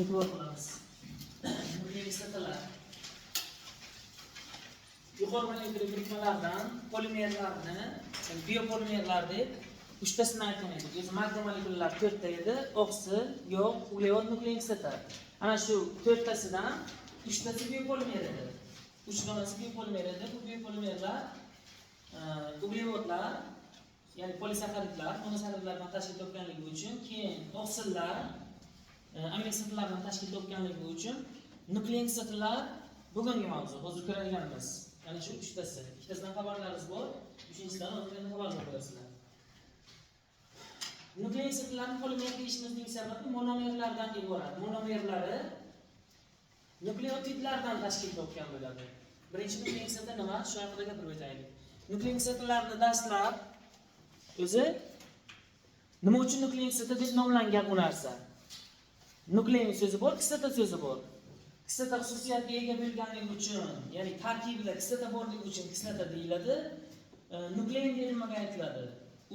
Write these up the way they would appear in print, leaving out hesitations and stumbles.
E'tibor qilamiz. Nuklein kislotalar. Yuqori molekul birikmalardan polimerlarni, ya'ni biopolimerlar deb uchtasini aytgan edik. O'zi makromolekulalar to'rtta edi: oqsil, yog', uglevod, nuklein kislota. Ana shu to'rttasidan uchtasi biopolimer edi. Uch donasi biopolimer edi. Bu biopolimerlar uglevodlar, ya'ni polisaxaridlar, monosaxaridlardan tashkil topganligi uchun, keyin oqsillar aminokislotalardan tashkil topganligi uchun nuklein kislotalar bugungi mavzu, hozir ko'radiganimiz. Ya'ni shu uchtasi. Ikkitasidan xabarlaringiz bor, uchinchisidan hozir endi xabardor bo'lasizlar. Nuklein kislotalarni polimer deyishimizning sababi monomerlardan iborat. Monomerlari nukleotidlardan tashkil topgan bo'ladi. Birinchi nuklein kislota nima? Shu haqida gapirib o'taylik. Nuklein kislotalarni dastlab o'zi nima uchun nuklein kislota deb nomlangan u narsa? Nuklein so'zi bor, kislota so'zi bor. Kislota xususiyatiga ega bo'lganligi uchun, ya'ni tarkibida kislota borligi uchun kislota deyiladi. Nuklein deb nimaga aytiladi?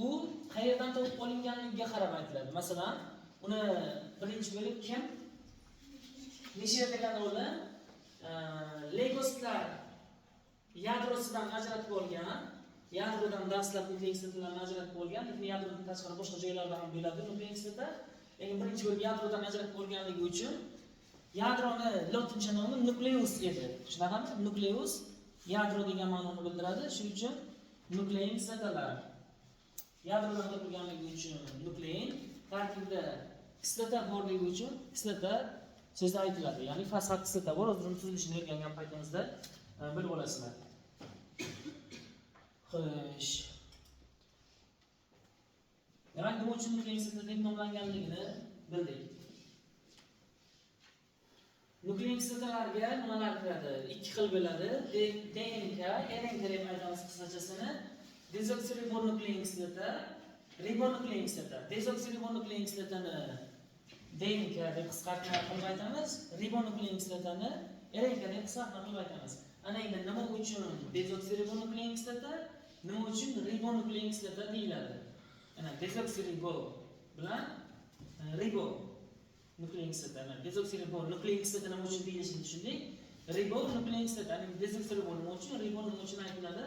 U qayerdan topib olinganligiga qarab aytiladi. Masalan, uni birinchi bo'lib kim? Nisher degan olim leykositlar yadrosidan ajratib olgan, yadrodan dastlab nuklein kislotalarni ajratib olgan, lekin yadrodan tashqari boshqa joylarda ham bo'ladi nuklein kislota. Lekin birinchi bo'lib yadrodan ajratib olganligi uchun yadroni lotincha nomi nukleus edi. Shunaqami? Nukleus yadro degan ma'noni bildiradi. Shuning uchun nuklein kislotalar yadrodan topilganligi uchun nuklein, tarkibida kislota borligi uchun kislota so'zi aytiladi. Ya'ni fosfat kislota bor. Hozir uni tuzilishini o'rgangan paytimizda bilib olasizlar. Xo'sh. Demak, nima uchun nuklein kislota deb nomlanganligini bildik. Nuklein kislotalarga nimalar kiradi? Ikki xil bo'ladi. DNK, RNK deb aytamiz qisqachasini. Dezoksiribonuklein kislota, ribonuklein kislota. Dezoksiribonuklein kislotani DNK deb qisqartma qilib aytamiz. Ribonuklein kislotani RNK deb qisqartma qilib aytamiz. Ana endi nima uchun dezoksiribonuklein kislota, nima uchun ribonuklein kislota deyiladi? Ana dezoksiribo bilan ribo nuklein kislota. Ana dezoksiribo nuklein kislota nima uchun deyilishini tushundik. Ribo nuklein kislota, ya'ni dezoksiribo nima uchun, ribo nima uchun aytiladi?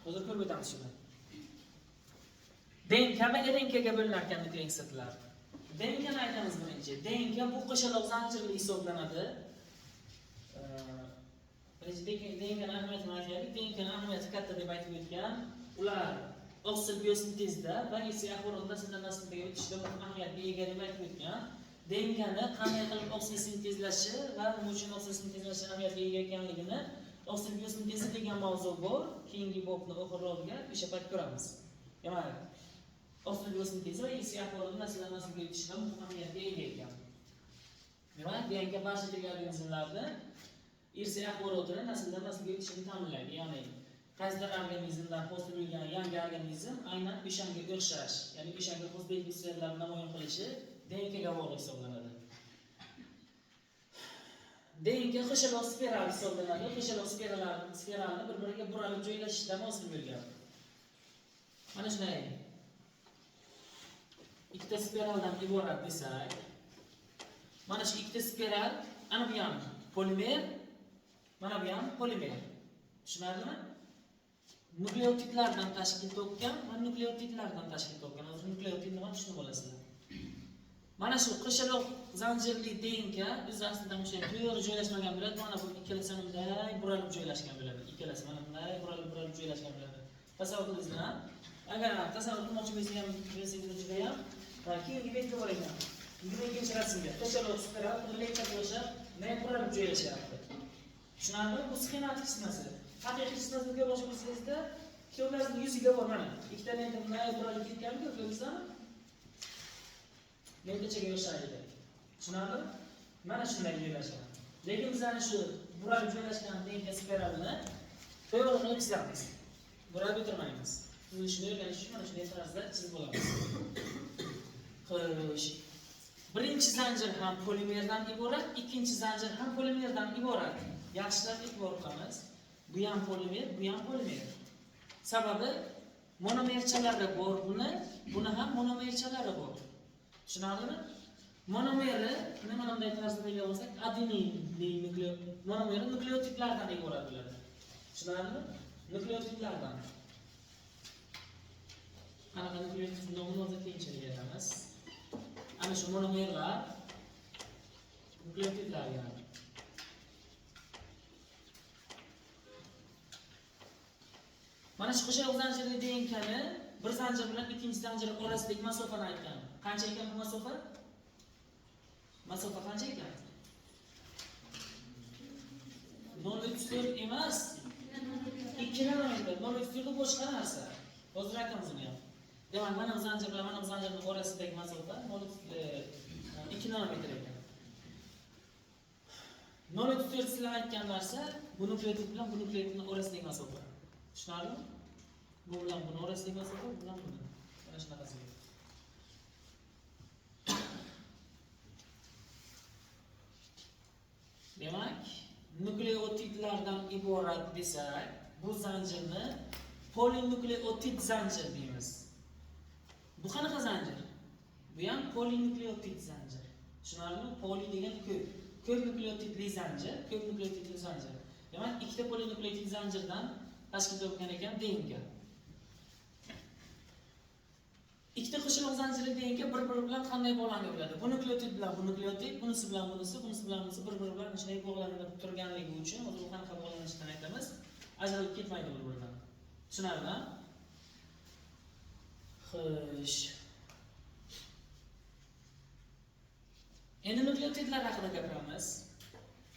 Hozir ko'rib o'tamiz shuni. DNK va RNK ga bo'linar ekan nuklein kislotalar. DNK ni aytamiz birinchi. DNK bu qo'shaloq zanjirli hisoblanadi. Birinchi DNK ni ahamiyatini aytaylik. DNK ni ahamiyati katta deb aytib o'tgan. Ular oqsil biosintezida va irsiy axborot nasldan naslga o'tishda muhim ahamiyatga ega deb aytib o'tgan. DNK ni qanday qilib oqsil sintezlashi va nima uchun oqsil sintezlashi ahamiyatga ega ekanligini oqsil biosintezi degan mavzu bor. Keyingi bobni oxirrog'iga o'sha payt ko'ramiz. Demak, oqsil biosintezi va irsiy axborot nasldan naslga o'tishda muhim ahamiyatga ega ekan. Demak, DNK barcha tirik organizmlarni irsiy axborotini nasldan naslga o'tishini ta'minlaydi. Ya'ni qaysidir organizmdan hosil bo'lgan yangi organizm aynan o'shanga o'xshash, ya'ni o'shanga xos belgi xususiyatlarni namoyon qilishi DNK ga bog'liq hisoblanadi. DNK qo'shaloq spiral hisoblanadi. Qo'shaloq spiralni bir-biriga buralib joylashishidan hosil bo'lgan. Mana shunday ikkita spiraldan iborat desak, mana shu ikkita spiral, ana bu ham polimer, mana bu ham polimer. Tushunarlimi? Nukleotidlardan tashkil topgan va nukleotidlardan tashkil topgan. Hozir nukleotid nima, tushunib olasizlar. Mana shu qo'shaloq zanjirli DNK o'zi aslida o'sha to'g'ri joylashmagan bo'ladi. Mana bu ikkalasi bunday buralib joylashgan bo'ladi. Ikkalasi mana bunday buralib joylashgan bo'ladi. Tasavvur qildingizmi? Agar tasavvur qilmoqchi bo'lsangiz juda ham va keyingi betga bor ekan. 22-rasmga qo'shaloq spiral lentaga o'xshab bunday buralib joylashyapti. Tushunarlimi? Bu sxematik chizmasi. Haqiqiy chizmasini ko'rmoqchi bo'lsangizda, kitoblarning yuziga bor mana. Ikkita lenta bunday buralib ketganmi, ko'rdingizmi? Lentachaga o'xshaydi. Tushunarlimi? Mana shunday joylashgan. Lekin biz ana shu buralib joylashgan DNK spiralini to'g'ri qilib chizamiz. Buralib o'tirmaymiz. Tuzilishini o'rganish uchun mana shunday tarzda chizib olamiz. Xo'sh. Birinchi zanjir ham polimerdan iborat, ikkinchi zanjir ham polimerdan iborat. Yaxshilab e'tibor qilamiz. Bu ham polimer, bu ham polimer. Sababi monomerchalari bor buni, buni ham monomerchalari bor. Tushunarlimi? Monomeri nima bunday tarzda belgilab olsak, adeninli monomeri nukleotidlardan iborat bo'ladi. Tushunarlimi? Nukleotidlardan. Qanaqa nukleotid nomini hozir keyinchalik aytamiz. Ana shu monomerlar nukleotidlar yani. Mana shu qo'shoq zanjirli DNKni bir zanjir bilan ikkinchi zanjir orasidagi masofani aytgan. Qancha ekan bu masofa? Masofa qancha ekan? 0,34 emas. 2 nanometr. 0,34 bu boshqa narsa. Hozir aytamiz uni ham. Demak, mana bu zanjir bilan mana bu zanjirning orasidagi masofa 2 nanometr ekan. 0,34 sizlar aytgan narsa bu nukleotid bilan bu nukleotidning orasidagi masofa. Tushunarlimi? Bu bilan buni orasidagi masofa, bu bilan buni. Mana shunaqasi. Demak, nukleotidlardan iborat desak, bu zanjirni polinukleotid zanjir deymiz. Bu qanaqa zanjir? Bu ham polinukleotid zanjir. Tushunarlimi? Poli degan ko'p. Ko'p nukleotidli zanjir, ko'p nukleotidli zanjir. Demak, ikkita polinukleotid zanjirdan tashkil topgan ekan DNK. Ikkita qo'shiliq zanjirli DNK bir-biri bilan qanday bog'langan bo'ladi? Bu nukleotid bilan bu nukleotid, bunisi bilan bunisi, bunisi bilan bunisi bir-biri bilan shunday bog'lanib turganligi uchun, hozir bu qanaqa bog'lanishidan aytamiz, ajralib ketmaydi bir-biridan. Tushunarlimi? Xo'sh. Endi nukleotidlar haqida gapiramiz.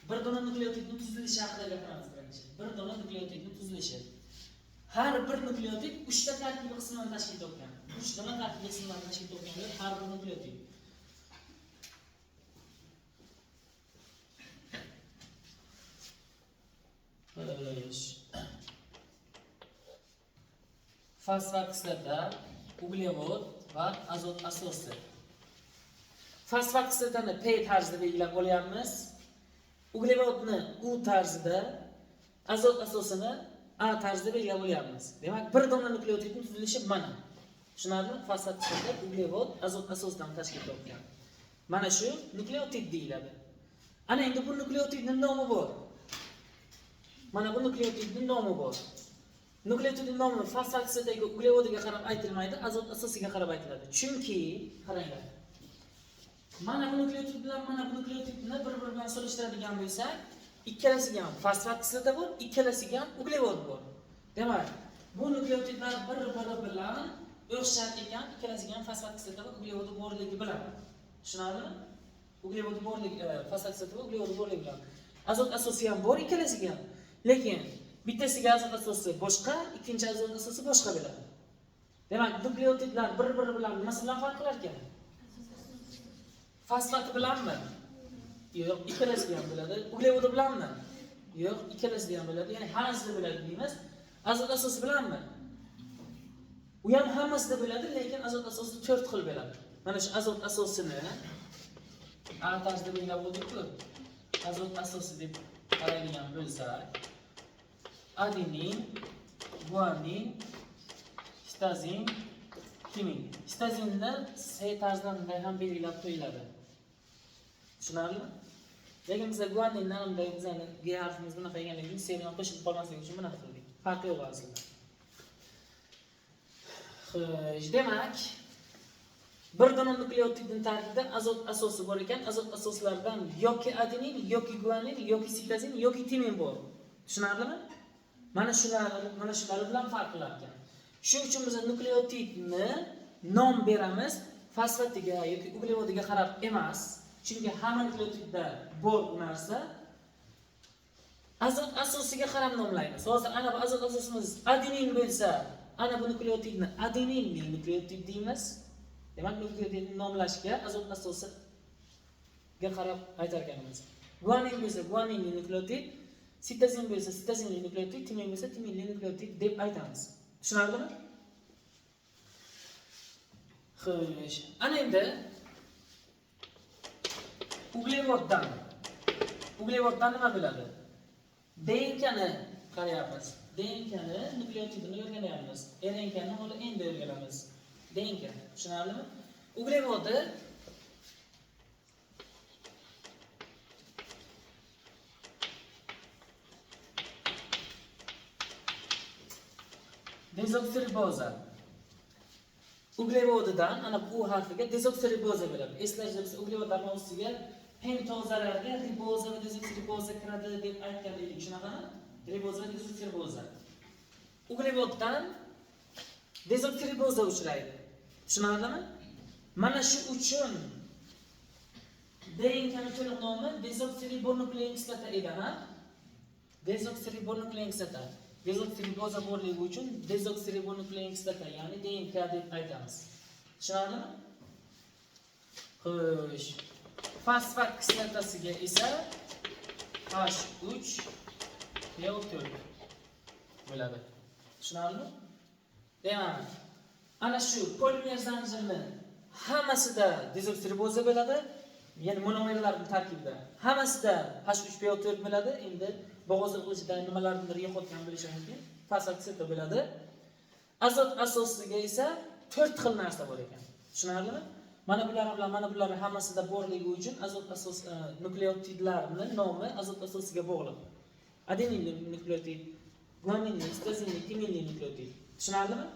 Bir dona nukleotidning tuzilishi haqida gapiramiz birinchi. Bir dona nukleotidning tuzilishi. Har bir nukleotid 3 ta tarkibiy qismdan tashkil topgan. 3 dona tarkibiy qismdan tashkil topgan har bir nukleotid. Xo'sh. Fosfat kislota, uglevod va azot asosi. Fosfat kislotani P tarzida belgilab olyapmiz. Uglevodni U tarzida, azot asosini A tarzida belgilab olyapmiz. Demak, bir dona nukleotidning tuzilishi mana. Tushunarlimi? Fosfat kislota, uglevod, azot asosidan tashkil topgan. Mana shu nukleotid deyiladi. Ana endi bu nukleotidning nomi bor. Mana bu nukleotidning nomi bor. Nukleotidning nomi fosfat kislotaga, uglevodiga qarab aytilmaydi, azot asosiga qarab aytiladi. Chunki qaranglar. Mana bu nukleotid bilan mana bu nukleotidni bir-biri bilan solishtiradigan bo'lsak, ikkalasiga ham fosfat kislota bor, ikkalasiga ham uglevod bor. Demak, bu nukleotidlar bir-biri bilan o'xshar ekan, ikkalasiga ham fosfat kislota va uglevodi borligi bilan. Tushunarlimi? Uglevodi borligi, fosfat kislota va uglevodi borligi bilan. Azot asosi ham bor ikkalasiga ham. Lekin bittasiga azot asosi boshqa, ikkinchi azot asosi boshqa bo'ladi. Demak, nukleotidlar bir-biri bilan nimasi bilan farq qilar ekan? Fosfati bilanmi? Yo'q, ikkalasida ham bo'ladi. Uglevodi bilanmi? Yo'q, ikkalasida ham bo'ladi. Ya'ni hammasida bo'ladi deymiz. Azot asosi bilanmi? U ham hammasida bo'ladi, lekin azot asosi 4 xil bo'ladi. Mana shu azot asosini A tarzida belgilab oldik-ku. Azot asosi deb qaraydigan bo'lsak, adenin, guanin, sitozin, timin. Sitozinni S tarzidan bunday ham belgilab qo'yiladi. Tushunarlimi? Lekin biz guaninni bunday bizani G harfimiz bunaqa ekanligi uchun S bilan qo'shilib qolmasligi uchun bunaqa qildik. Farqi yo'q aslida. Xo'sh, demak, bir dona nukleotidning tarkibida azot asosi bor ekan, azot asoslaridan yoki adenin, yoki guanin, yoki sitozin, yoki timin bor. Tushunarlimi? Mana shular bilan farq qilar ekan. Shuning uchun biz nukleotidni nom beramiz fosfatiga yoki uglevodiga qarab emas, chunki hamma nukleotidda bor bu narsa. Azot asosiga qarab nomlaymiz. Hozir ana bu azot asosimiz adenin bo'lsa, ana bu nukleotidni adeninli nukleotid deymiz. Demak, nukleotidni nomlashga azot asosiga qarab aytar ekanmiz. Guanin bo'lsa guaninli nukleotid, sitozin bo'lsa sitozinli nukleotid, timin bo'lsa timinli nukleotid deb aytamiz. Tushunarlimi? Xo'sh, ana endi uglevoddan nima bo'ladi? DNKni qarayapmiz. DNKni nukleotidini o'rganyapmiz. RNKni hali endi o'rganamiz. DNK, tushunarlimi? Uglevodi Dezoksiriboza. Uglevodidan ana bu harfiga dezoksiriboza bo'ladi. Eslashda biz uglevodlar mavzusiga pentozalarga riboza va dezoksiriboza kiradi deb aytgan edik. Shunaqami? Riboza va dezoksiriboza. Uglevoddan dezoksiriboza uchraydi. Tushunarlimi? Mana shu uchun DNKning to'liq nomi dezoksiribonuklein kislota edi, ha? Dezoksiribonuklein kislota. Dezoksiriboza borligi uchun dezoksiribonuklein kislota, ya'ni DNK deb aytamiz. Tushunarlimi? Xo'sh. Fosfat kislotasiga esa H3PO4 bo'ladi. Tushunarlimi? Demak, ana shu polimer zanjirni hammasida dezoksiriboza bo'ladi, ya'ni monomerlarning tarkibida hammasida H3PO4 bo'ladi. Endi bo'g'oz qilishida nimalarnidir yo'qotgan bo'lishi mumkin. Fosfat kislota bo'ladi. Azot asosiga esa 4 xil narsa bor ekan. Tushunarlimi? Mana bular bilan mana bular hammasida borligi uchun azot asos nukleotidlarning nomi azot asosiga bog'liq. Adeninli nukleotid, guaninli, sitozinli, timinli nukleotid. Tushunarlimi?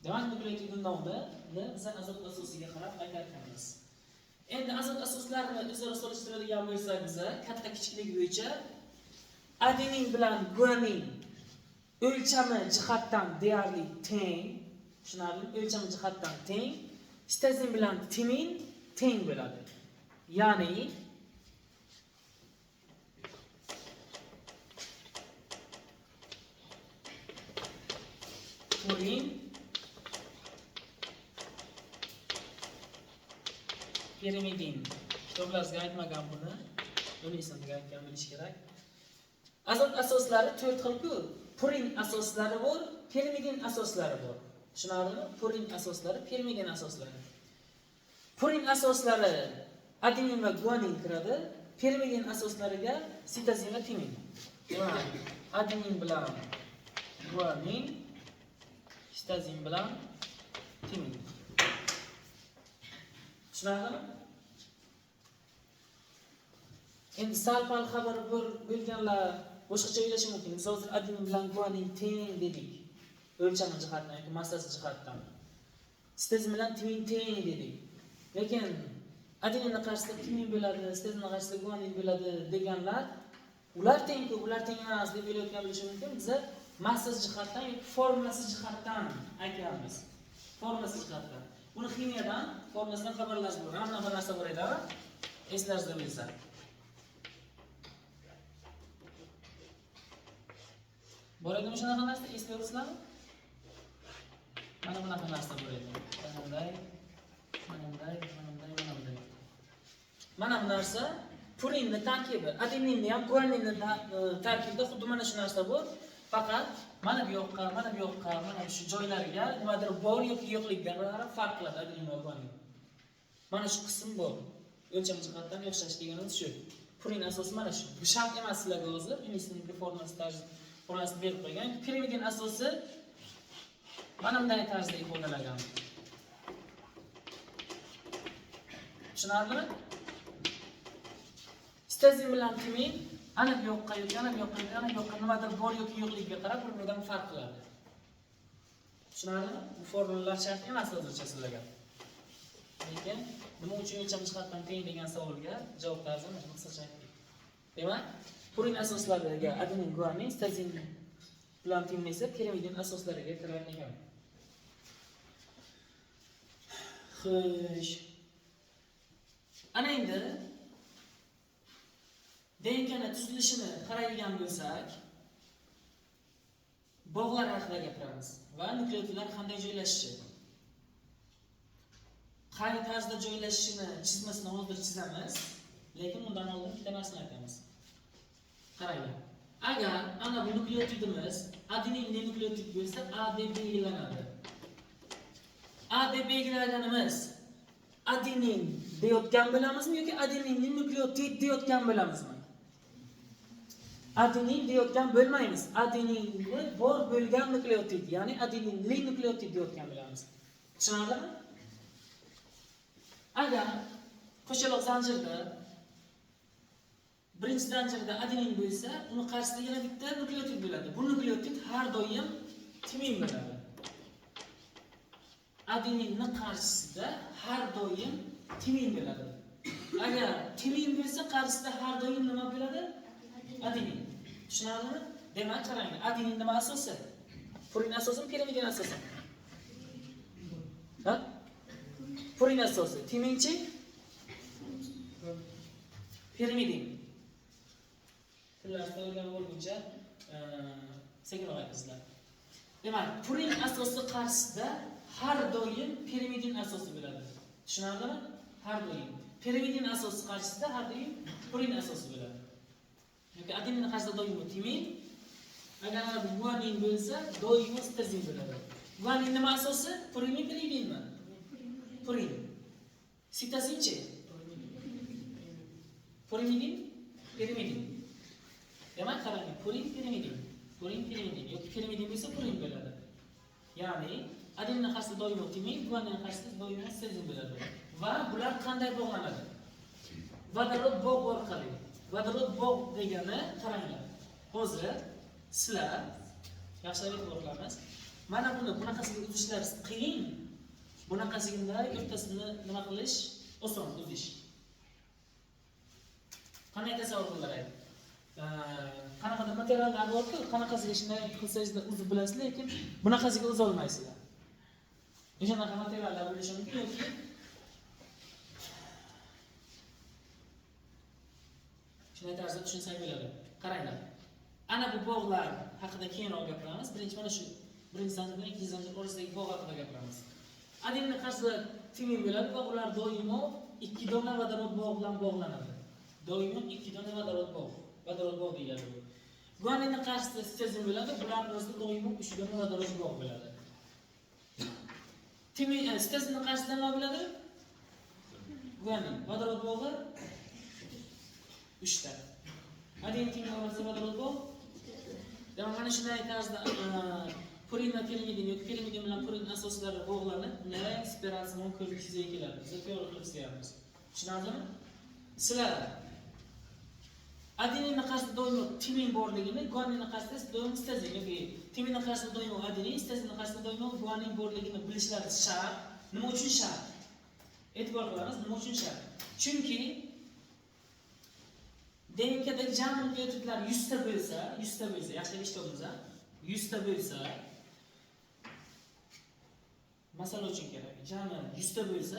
Demak, nukleotidning nomini biz azot asosiga qarab aytar ekanmiz. Endi azot asoslarini o'zaro solishtiradigan bo'lsak, biz katta kichikligi bo'yicha adenin bilan guanin o'lchami jihatdan deyarli teng, tushunarlimi? O'lchami jihatdan teng. Sitozin bilan timin teng bo'ladi. Ya'ni purin pirimidin. Kitoblaringizga aytmagan buni. Buni esimga aytgan bo'lish kerak. Azot asoslari 4 xil-ku. Purin asoslari bor, pirimidin asoslari bor. Tushunarlimi? Purin asoslari, pirimidin asoslari. Purin asoslari adenin va guanin kiradi. Pirimidin asoslariga sitozin va timin. Demak, adenin bilan guanin, sitozin bilan timin. Tushunarlimi? Endi sal-pal xabar bo'lganlar boshqacha o'ylashi mumkin. Biz hozir adenin bilan guanin teng dedik. O'lchami jihatdan yoki massasi jihatdan. Sitozin bilan timin teng dedik. Lekin adeninning qarshisida timin bo'ladi, sitozinning qarshisida guanin bo'ladi deganlar, ular teng-ku, ular teng emas deb o'ylayotgan bo'lishi mumkin. Biz massasi jihatdan yoki formulasi jihatdan aytyapmiz. Formulasi jihatdan. Buni ximiyadan, formulasidan xabarlash bor. Mana bir narsa bor edi, eslaringizda bo'lsa. Bor edimi shunaqa narsa, eslayapsizlarmi? Mana bunaqa narsa bor edi. Mana bunday, mana bunday, mana bunday, mana bunday. Mana bu narsa purinni tarkibi. Adeninni ham guaninni tarkibida xuddi mana shu narsa bor. Faqat mana bu yoqqa, mana bu yoqqa, mana shu joylariga nimadir bor yoki yo'qligiga qarab farq qiladi adenin va guanin. Mana shu qism bor. O'lcham jihatdan o'xshash deganimiz shu. Purin asosi mana shu. Bu shart emas sizlarga hozir. Unisini formulasi tarzida formulasini berib qo'ygan. Pirimidin asosi mana bunday tarzda ifodalangan. Tushunarlimi? Sitozin bilan timin ana bu yoqqa yoki ana bu yoqqa yoki ana bu yoqqa nimadir bor yoki yo'qligiga qarab bir-biridan farq qiladi. Tushunarlimi? Bu formulalar shart emas hozircha sizlarga. Lekin nima uchun o'lcham jihatdan teng degan savolga javob tarzida mana shuni qisqacha aytdik. Demak, purin asoslariga adenin, guanin, sitozin bilan timin esa pirimidin asoslariga kirar ekan. Xo'sh. Ana endi DNKning tuzilishini qaraydigan bo'lsak, bog'lar haqida gapiramiz va nukleotidlar qanday joylashishi. Qay tarzda joylashishini chizmasini hozir chizamiz, lekin undan oldin bitta narsani aytamiz. Qaranglar. Agar ana bu nukleotidimiz adeninli nukleotid bo'lsa, A deb belgilanadi. A deb belgilaganimiz adenin deyotgan bo'lamizmi yoki adeninli nukleotid deyotgan bo'lamizmi? Adenin deyotgan bo'lmaymiz. Adeninni bor bo'lgan nukleotid, ya'ni adeninli nukleotid deyotgan bo'lamiz. Tushunarlimi? Agar qo'shaloq zanjirda Birinchi zanjirda adenin bo'lsa, uni qarshisida yana bitta nukleotid bo'ladi. Bu nukleotid har doim timin bo'ladi. Adeninni qarshisida har doim timin bo'ladi. Agar timin bo'lsa, qarshisida har doim nima bo'ladi? Adenin. Tushunarlimi? Demak, qarang, adenin nima asosi? Purin asosimi, pirimidin asosimi? Ha? Purin asosi. Timinchi? Pirimidin. Tillar o'rganib bo'lguncha sekinroq aytasizlar. Demak, purin asosi qarshisida har doim pirimidin asosi bo'ladi. Tushunarlimi? Har doim. Pirimidin asosi qarshisida har doim purin asosi bo'ladi. Yoki adenin qarshisida doimo timin, agar bu guanin bo'lsa, doimo sitozin bo'ladi. Guanin nima asosi? Purinmi, pirimidinmi? Purin. Sitozinchi? Purimidin, pirimidin. Demak, qarang, purin, pirimidin. Purin, pirimidin yoki pirimidin bo'lsa purin bo'ladi. Ya'ni adenin qarshisida doimo timin, guanin qarshisida doimo sitozin bo'ladi. Va bular qanday bog'lanadi? Vodorod bog' orqali. Vodorod bog' degani, qaranglar. Hozir sizlar yaxshilab e'tibor qilamiz. Mana buni bunaqasiga uzishlar qiyin. Bunaqasiga o'rtasini nima qilish oson uzish. Qanday tasavvur qilar? Qanaqadir materiallar borku, qanaqasiga shunday qilsangiz uzib bilasiz, lekin bunaqasiga uza olmaysizlar. O'shanaqa materiallar bo'lishi mumkin yoki shunday tarzda tushunsak bo'ladi. Qaranglar. Ana bu bog'lar haqida keyinroq gapiramiz. Birinchi mana shu birinchi zanjir bilan ikkinchi zanjir orasidagi bog' haqida gapiramiz. Adeninni qarshisida timin bo'ladi va ular doimo ikki dona vodorod bog' bilan bog'lanadi. Doimo ikki dona vodorod bog'. Vodorod bog' deyiladi bu. Guaninni qarshisida sitozin bo'ladi, bular orasida doimo 3 dona vodorod bog' bo'ladi. Timin sitozinni qarshisida nima bo'ladi? Guanin. Vodorod bog'i 3 ta. Adenin timin orasida vodorod bog'. Demak, mana shunday tarzda purin va pirimidin yoki pirimidin bilan purin asoslari bog'lanib, bunday spiralsimon ko'rik yuzaga keladi. Biz to'g'ri qilib chizyapmiz. Tushunarlimi? Sizlar adeninni qarshisida doimo timin borligini, guaninni qarshisida doimo sitozin yoki timinni qarshisida doimo adenin, sitozinni qarshisida doimo guanin borligini bilishlari shart. Nima uchun shart? E'tibor qilamiz, nima uchun shart? Chunki DNKdagi jami nukleotidlar 100 ta bo'lsa, 100 ta bo'lsa, yaxshilab eshityapmiz, 100 ta bo'lsa, masala uchun kerak. Jami 100 ta bo'lsa,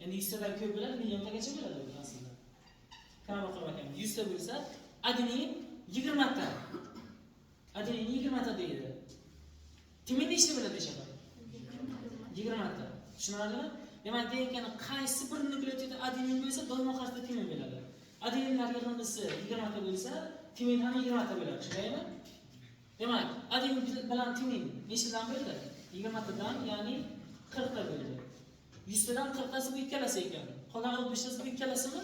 endi 100 tadan ko'p bo'ladi, milliontagacha bo'ladi bu aslida. Kamroq qilib aytamiz. 100 ta bo'lsa, adenin 20 ta. Adenin 20 ta deydi. Timin nechta bo'ladi o'shanda? 20 ta. Tushunarlimi? Demak, DNKning qaysi bir nukleotidi adenin bo'lsa, doimo qarshisida timin bo'ladi. Adeninlar yig'indisi 20 ta bo'lsa, timin ham 20 ta bo'ladi, shundaymi? Demak, adenin bilan timin nechtadan bo'ldi? 20 tadan, ya'ni 40 ta bo'ldi. 100 tadan 40 tasi bu ikkalasi ekan. Qolgan 60 tasi bu ikkalasimi?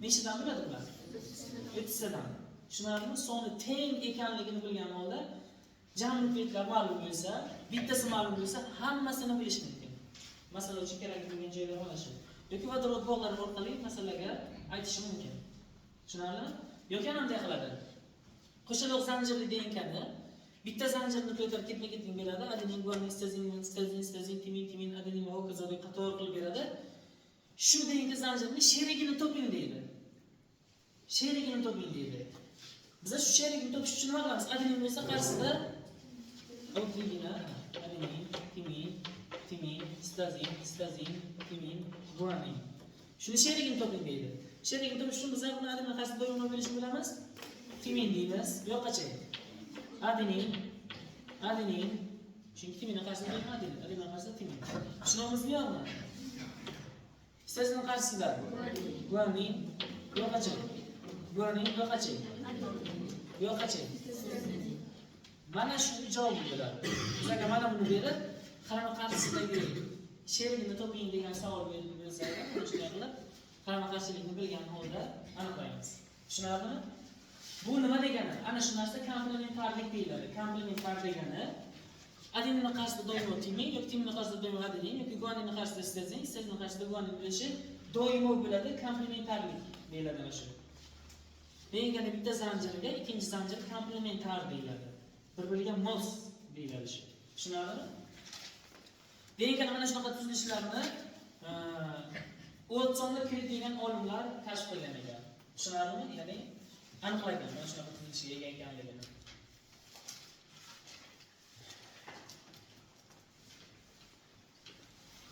Nechtadan bo'ladi bular? 30 tadan. Tushunarlimi? Soni teng ekanligini bilgan holda jami nukleotidlar ma'lum bo'lsa, bittasi ma'lum bo'lsa, hammasini bilish mumkin. Masala uchun kerak bo'lgan joylar mana shu. Yoki vodorod bog'lari orqali masalaga aytish mumkin. Tushunarlimi? Yoki ana bunday qiladi. Qo'shaloq zanjirli DNKni bitta zanjirni nukleotid ketma-ket beradi. Adenin, guanin, sitozin, sitozin, sitozin, timin, timin, adenin va hokazo deb qator qilib beradi. Shu DNK zanjirini sherigini toping deydi. Sherigini toping deydi. Biz shu sherigini topish uchun nima qilamiz? Adenin bo'lsa qarshisida oddiygina adenin, timin, timin, sitozin, sitozin, timin, guanin. Shuni sherigini toping deydi. Sherigini topish uchun biz buni adenin qarshisida doimo nima bo'lishini bilamiz. Timin deymiz. Bu yoqqacha. Adenin, adenin. Chunki timinni qarshisida doimo adenin, adenin qarshisida timin. Tushunamizmi yo'qmi? Sitozin qarshisida guanin, bu yoqqacha. Guanin, bu yoqqacha. Bu yoqqacha. Mana shu javob bo'ladi. Bizga mana buni berib, qarama-qarshisidagi sherigini toping degan savol berilsa, shunday qilib qarama-qarshilikni bilgan holda aniqlaymiz. Tushunarlimi? Bu nima degani? Ana shu narsa komplementarlik deyiladi. Komplementar degani adeninni qarshisida doimo timin yoki timinni qarshisida doimo adenin yoki guaninni qarshisida sitozin, sitozinni qarshisida guanin bo'lishi doimo bo'ladi, komplementarlik deyiladi ana shu. DNKning bitta zanjiriga ikkinchi zanjir komplementar deyiladi. Bir-biriga mos deyiladi shu. Tushunarlimi? DNKning mana shunaqa tuzilishlarini Uotsonda Crick degan olimlar kashf qilgan ekan. Tushunarlimi? Ya'ni aniqlagan mana shunaqa tuzilishga ega ekanligini.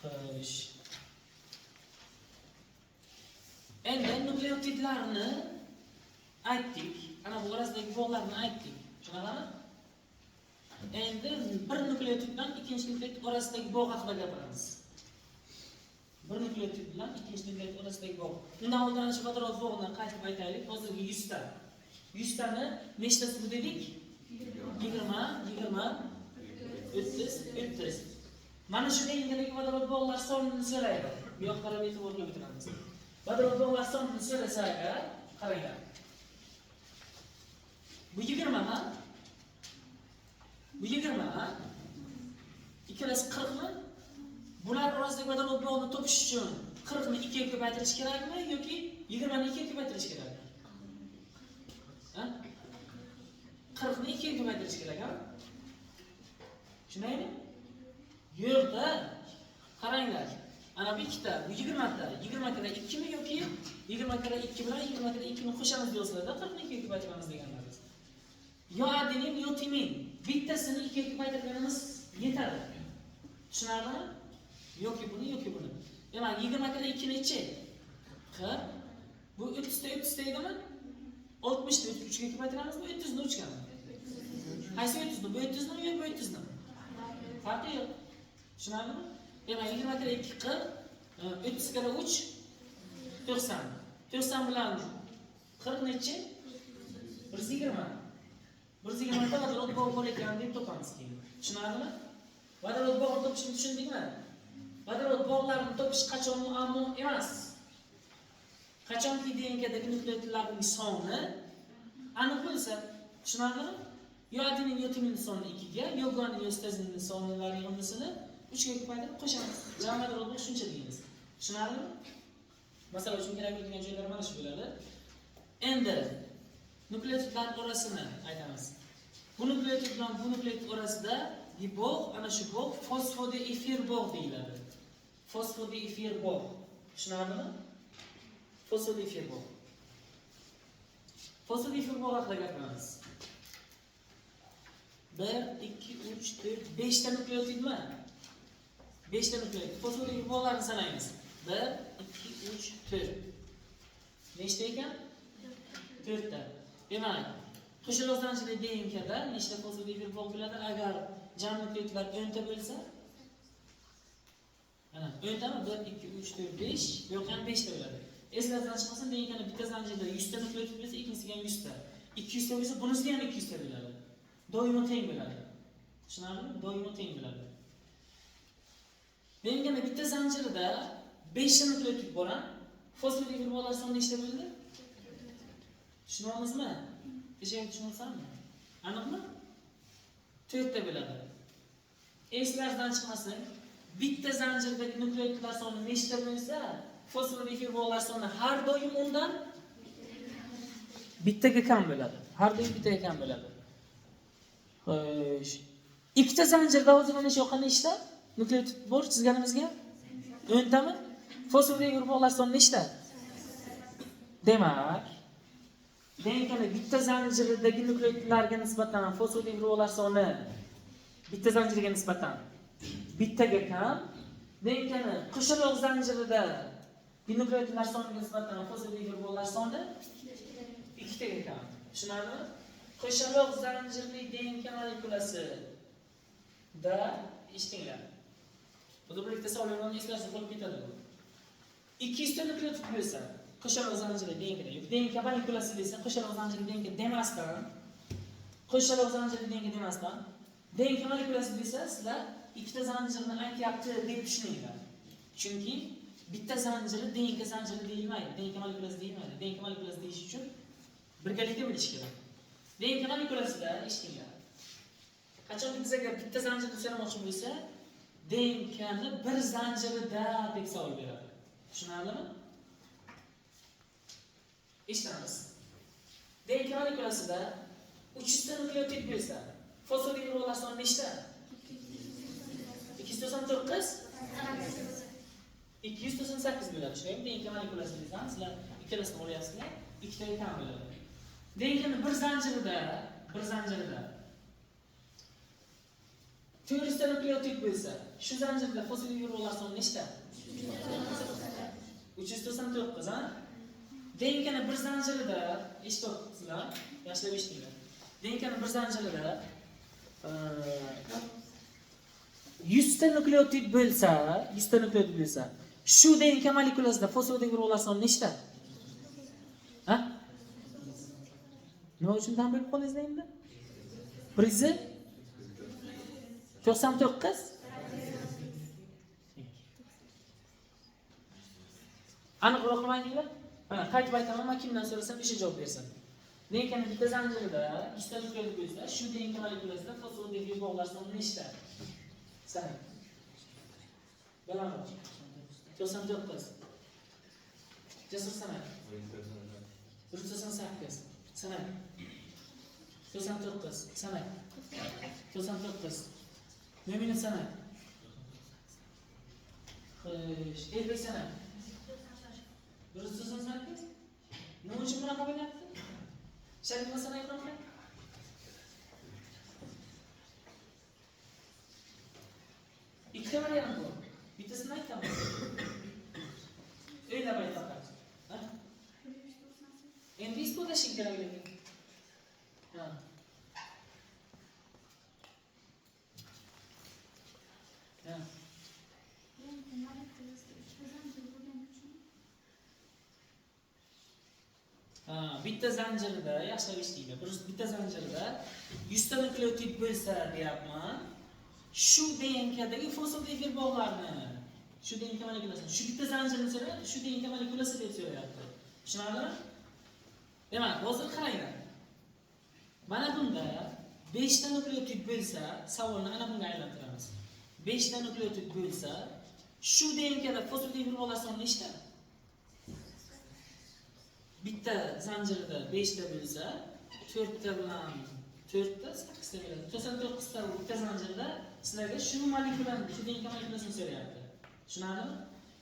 Xo'sh. Endi nukleotidlarni aytdik. Ana bu orasidagi bog'larni aytdik. Tushunarlimi? Endi bir nukleotid bilan ikkinchi nukleotid orasidagi bog' haqida gapiramiz. Bir nukleotid bilan ikkinchi nukleotid orasidagi bog'. Undan oldin shu vodorod bog'ini qaytib aytaylik. Hozirgi 100 ta. 100 tani nechtasi bu dedik? 20, 20, 30, 30. Mana shu DNKdagi vodorod bog'lar sonini so'raydi. Bu yoqqa qarab e'tibor qilib o'tiramiz. Vodorod bog'lar sonini so'rasa agar, qaranglar. Bu 20 ha? Bu 20 ha? Ikkalasi 40 mi? Bular orasidagi vodorod bog'ini topish uchun 40 ni 2 ga ko'paytirish kerakmi yoki 20 ni 2 ga ko'paytirish kerakmi? Ha? 40 ni 2 ga ko'paytirish kerak, ha? Shundaymi? Yo'q-da. Qaranglar. Ana bu ikkita, bu 20 ta. 20 kara 2 mi yoki 20 kara 2 bilan 20 kara 2 ni qo'shamiz deyapsizlar-da, 40 ni 2 ga ko'paytiramiz deganlarimiz. Yo adenin yo timin. Bittasini 2 ga ko'paytirganimiz yetadi. Tushunarlimi? Yoki buni, yoki buni. Demak, 20 kara 2 nechi? 40. Bu 30 ta 30 ta edimi? 60 ta 3 ga ko'paytiramizmi? 30 ni 3 gami? Qaysi 30 ni? Bu 30 nimi yoki bu 30 nimi? Farqi yo'q. Tushunarlimi? Demak, 20 kara 2 40, 30 kara 3 90. 90 bilan 40 nechi? 120. 120 ta vodorod bog' bor ekan deb topamiz keyin. Tushunarlimi? Vodorod bog'ini topishni tushundingmi? Vodorod bog'larini topish qachon muammo emas. Qachonki DNKdagi nukleotidlarning soni aniq bo'lsa, tushunarlimi? Yo adenin yo timin soni 2 ga, yo guanin yo sitozinning sonlari yig'indisini 3 ga ko'paytirib qo'shamiz. Jami vodorod bog' shuncha deymiz. Tushunarlimi? Masalan uchun kerak bo'lgan joylar mana shu bo'ladi. Endi nukleotidlar orasini aytamiz. Bu nukleotid bilan bu nukleotid orasida bog', ana shu bog' fosfodiefir bog' deyiladi. Fosfodiefir bog'. Tushunarlimi? Fosfodiefir bog'. Fosfodiefir bog' haqida gapiramiz. 1, 2, 3, 4, 5 ta nukleotidmi? 5 ta nukleotid. Fosfodiefir bog'larni sanaymiz. 1, 2, 3, 4. Nechta ekan? 4 ta. Demak, qo'shaloq zanjirli DNKda nechta fosfodiefir bog' bo'ladi agar jami nukleotidlar 10 ta bo'lsa? Mana 10 tami? 1, 2, 3, 4, 5. Bu yoqqa ham 5 ta bo'ladi. Esingizdan chiqmasin, DNKning bitta zanjirida 100 ta nukleotid bo'lsa, ikkinchisiga ham 100 ta. 200 ta bo'lsa, bunisida ham 200 ta bo'ladi. Doimo teng bo'ladi. Tushunarlimi? Doimo teng bo'ladi. DNKning bitta zanjirida 5 ta nukleotid bor, ha? Fosfodiefir bog'lar soni nechta bo'ldi? Tushunyapmizmi? Eshak tushunsanmi? Aniqmi? 4 ta bo'ladi. Esingizdan chiqmasin, bitta zanjirdagi nukleotidlar soni nechta bo'lsa, fosfodiefir bog'lar soni har doim undan bittaga kam bo'ladi. Har doim bittaga kam bo'ladi. Xo'sh. Ikkita zanjirda hozir mana shu yoqqa nechta nukleotid bor chizganimizga? 10 tami? Fosfodiefir bog'lar soni nechta? Demak, DNKning bitta zanjiridagi nukleotidlarga nisbatan fosfodiefir bog'lar soni bitta zanjirga nisbatan bittaga kam, DNKning qo'shaloq zanjirida nukleotidlar soniga nisbatan fosfodiefir bog'lar soni ikkitaga kam. Tushunarlimi? Qo'shaloq zanjirli DNK molekulasida eshitinglar. Bu bir ikkita savol eslarsiz bo'lib ketadi bu. 200 ta nukleotid bo'lsa, qo'shaloq zanjirli DNKda, yoki DNK molekulasi desa, qo'shaloq zanjirli DNK demasdan, qo'shaloq zanjirli DNK demasdan, DNK molekulasi desa, sizlar ikkita zanjirni aytyapti deb tushuninglar. Chunki bitta zanjiri DNK zanjiri deyilmaydi, DNK molekulasi deyilmaydi. DNK molekulasi deyish uchun birgalikda bilish kerak. DNK molekulasida eshitinglar. Qachon bizga bitta zanjirni so'ramoqchi bo'lsa, DNKni bir zanjirida deb savol beradi. Tushunarlimi? Eshitamiz. DNK molekulasida 300 ta nukleotid bo'lsa, fosfodifosfatlar soni nechta? 299 298 bo'ladi. Shundaymi? DNK molekulasi desam, sizlar ikkalasini olyapsizlar, ikkitaga kam bo'ladi. DNKni bir zanjirida 400 ta nukleotid bo'lsa, shu zanjirda fosfodifosfatlar soni nechta? 399, ha? DNKni bir zanjirida, eshityapsizlar, yaxshilab eshitinglar. DNKni bir zanjirida 100 ta nukleotid bo'lsa, 100 ta nukleotid bo'lsa, shu DNK molekulasida fosfodifosfatlar soni nechta? Ha? Nima uchun tan bo'lib qoldingiz endi? 199. Aniqroq qilib aytinglar. Mana qaytib aytaman, men kimdan so'rasam o'sha javob bersin. DNKning bitta zanjirida 100 ta nukleotid bo'lsa, shu DNK molekulasida fosfodifosfatlar soni nechta? Sanang. Bilaman. 99. Jasur sanang. 198. Sanang. 99. Sanang. 99. Mo'mina sanang. Xo'sh, Elbek sanang. 198. Nima uchun bunaqa bo'lyapti? Sharifa sanang qanaqa? Ikkita variant bor. Bittasini aytaman. O'ylab ayt faqat. Ha? Endi isbotlashing kerak lekin. Ha. Ha. Ha, bitta zanjirda, yaxshilab eshitinglar. Bitta zanjirda 100 ta nukleotid bo'lsa deyapman. Shu DNKdagi fosfodifosfat bog'larni, shu DNK molekulasini, shu bitta zanjirni so'rayapti, shu DNK molekulasi deb so'rayapti. Tushunarlimi? Demak, hozir qaranglar. Mana bunda 5 ta nukleotid bo'lsa, savolni ana bunga aylantiramiz. 5 ta nukleotid bo'lsa, shu DNKda fosfodifosfat bog'lar soni nechta? Bitta zanjirda 5 ta bo'lsa, 4 ta bilan 4 ta 8 ta beradi. 99 ta bitta zanjirda sizlarga shu molekulani, shu DNK molekulasini so'rayapti. Tushunarlimi?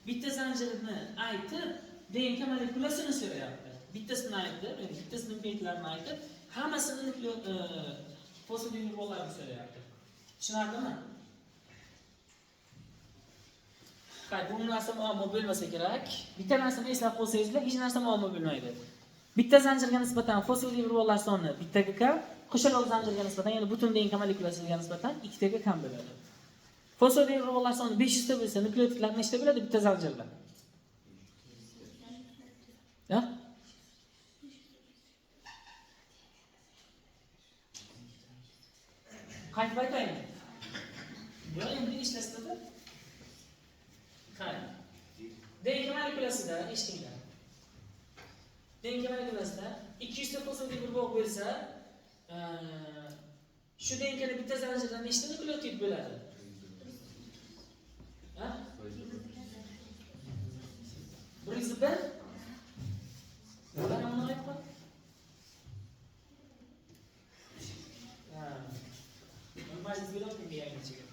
Bitta zanjirni aytib, DNK molekulasini so'rayapti. Bittasini aytib, ya'ni bittasini nukleotidlarini aytib, hammasini fosfodifosfatlarni so'rayapti. Tushunarlimi? Ha, bu narsa muammo bo'lmasa kerak. Bitta narsani eslab qo'ysangizlar, hech narsa muammo bo'lmaydi. Bitta zanjirga nisbatan fosfodifosfatlar soni bittaga kam, qo'shaloq zanjirga nisbatan, ya'ni butun DNK molekulasiga nisbatan ikkitaga kam bo'ladi. Fosfodifosfatlar soni 500 ta bo'lsa, nukleotidlar nechta bo'ladi bitta zanjirda? Ha? Qaytib aytaymi? Yo'q, endi ishlasizda. Qarang. DNK molekulasida eshitinglar. DNK molekulasida 200 ta fosfodifosfat bog' bo'lsa, shu DNKni bitta zanjirdan nechta nukleotid bo'ladi? Ha? 101? Mana buni aytib qo'y. Ha. Majlis berib yangichaga.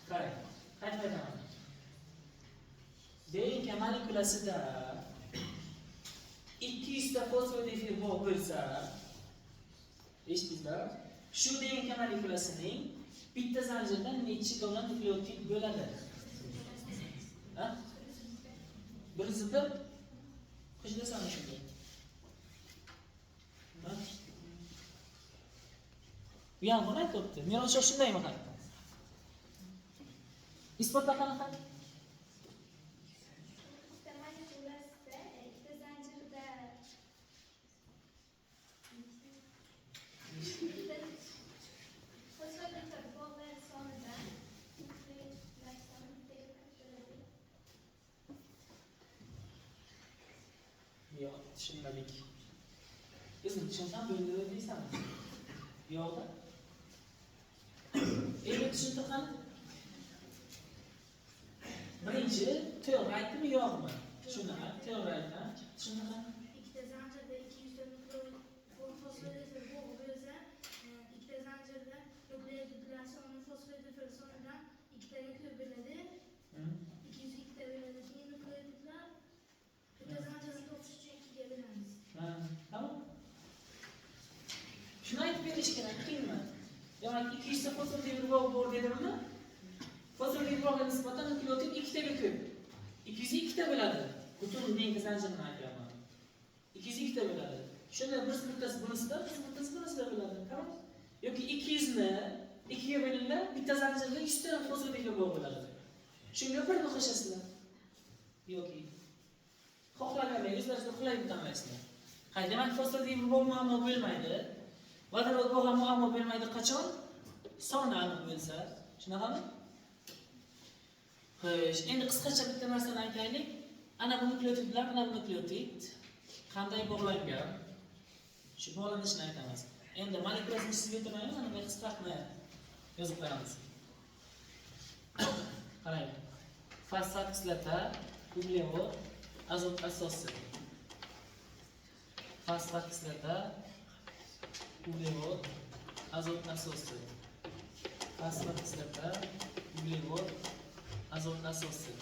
Qarang, qaytib aytaman. DNK molekulasida 200 ta fosfodifosfat bog' bo'lsa, eshitdingizlar? Shu DNK molekulasining bitta zanjirdan necha dona nukleotid bo'ladi? Ha? 101? Qo'shilasanmi shunga? Ha? Bu ham buni aytyapti. Merosho shundaymi ham? Isbotla qanaqa? Bitta molekulasida ikkita zanjirda fosfodifosfat bog'lar sonidan nukleotidlar soni bittaga kam bo'ladi. Yo'q, tushunmadik. O'zing tushunsam bo'ldi deysanmi? Yo'qda. Endi tushuntir qani? Birinchi, to'g'ri aytdimi yo'qmi? Shuni ayt, to'g'ri aytdi. Tushuntir qani? Ikkita zanjirda 200 ta nukleotid Demak, 200 ta fosfodifir bog' bor dedimmi? Fosfodifir bog'ga nisbatan nukleotid ikkitaga ko'p. 202 ta bo'ladi. Butun DNK zanjirini aytyapman. 202 ta bo'ladi. Shunda bir bittasi bunisida, bir bittasi bunisida bo'ladi. Tamom? Yoki 200 ni 2 ga bo'linglar, bitta zanjirda 100 ta fosfodifir bog' bo'ladi. Shunga birni qo'shasizlar. Yoki xohlaganday o'zlaringizga qulay tanlaysizlar. Hay, demak, fosfodifir bog' muammo bo'lmaydi. Vodorod bog' ham muammo bo'lmaydi qachon? Soni aniq bo'lsa. Shunaqami? Xo'sh, endi qisqacha bitta narsani aytaylik. Ana bu nukleotid bilan ana bu nukleotid qanday bog'langan? Shu bog'lanishini aytamiz. Endi molekulasini chizib o'tirmaymiz, ana bunday qisqartma yozib qo'yamiz. Qarang. Fosfat kislota, uglevod, azot asosi. Fosfat kislota, uglevod, azot asosi. Fosfat kislota, uglevod, azot asosi.